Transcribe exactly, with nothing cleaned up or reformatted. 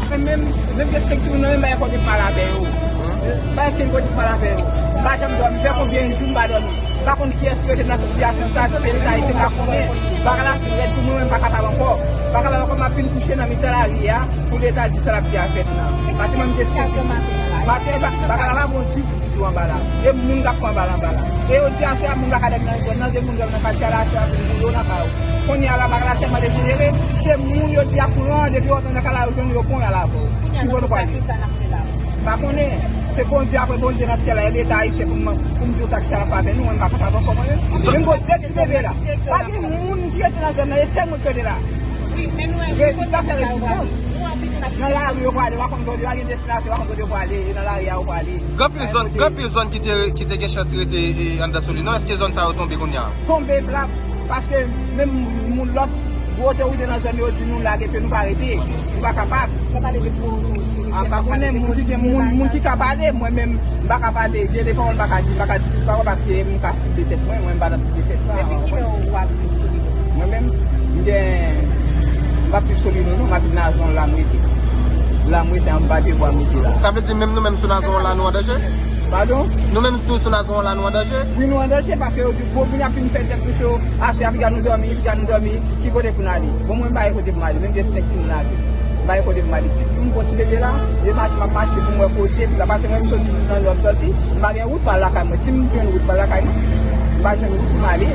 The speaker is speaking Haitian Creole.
Mwen menm, menm gen senk timoun nan men, m pa gen kote pou m al avè yo. M pa gen kote pou m al avè yo. M pa janm dòmi. Fè konbyen jou m pa dòmi. M pa konn kiyès ki rete nan sitiyasyon sa, si se Leta Ayisyen m pa konnen. Bagay la fin rèd pou mwen, mwen m pa kapab ankò. M pa kapab ankò, m ap vin kouche nan mitan lari a pou Leta di sa l ap di a fèt la. Paske mwen m gen senk timoun. Maten, ba-, bagay la pa bon ditou. Yo anba la. E moun k ap pran bal anba la. E yo di aswè a moun pa ka dòmi nan zòn nan, se moun dòmi nan katye a la, aswè a moun boule w nan kay ou. Kounye a la, bagay la tèlman dejenere, se moun yo di a kouran, depi yo antre nan kay la, yo jwenn yo pran y al avè w. Ki kote w prale? M pa konnen. Se Bondye apre Bondye nan syèl la, e Leta ayisyen pou m, pou m di w sa ki sa l ap fè avè nou, mwen m pa kapab ankò mwen menm. Menm bon de ti bebe la. Pa gen moun ki rete nan zòn nan, e sèl mwen ki rete la. Rezilta fè rezistans. Nan lari yo prale, w pa konn kote yo, pa gen destinasyon, w pa konn kote yo prale, e nan lari a yo prale. Gen anpil zòn, gen anpil zòn ki te, ki te gen chans rete, e, anndan Solino. Èske zòn sa yo tonbe kounye a? Tonbe plat, paske menm moun lòt gwo otorite nan zòn yo di nou lage pye, nou pa rete, nou pa kapab. Sa pale de gwo otorite. A, m pa konnen, moun ki gen, moun, moun ki ka pale, mwen menm, m pa ka pale, gen de pawòl m pa ka di, m pa ka di tout pawòl paske m ka sible tèt mwen, mwen m pa nan sible tèt sa. Depi kilè w abite Solino? Mwen menm, m gen, m pa viv Solino non, m abite Nazon la m rete. La m rete anba pye bwa m rete la. Sa vle di menm nou menm sou Nazon la nou an danje? Padon? Nou menm tou sou Nazon la nou an danje? Wi, nou an danje paske yo di gwo moun ap vin fè tèt sou cho, aswè a piga nou dòmi, piga nou dòmi, ki kote pou n ale? Bon, mwen m pa gen kote pou m ale, menm gen senk timoun avè m. M pa gen kote pou m ale. Ti, m gon ti bebe la, e mache m ap mache pou m wè kote pou m pase. Mwen m soti jis nan lòt sòti, m pa gen wout pou al lakay mwen. Si m jwenn wout pou al lakay mwen, m pa jwenn wout pou m ale.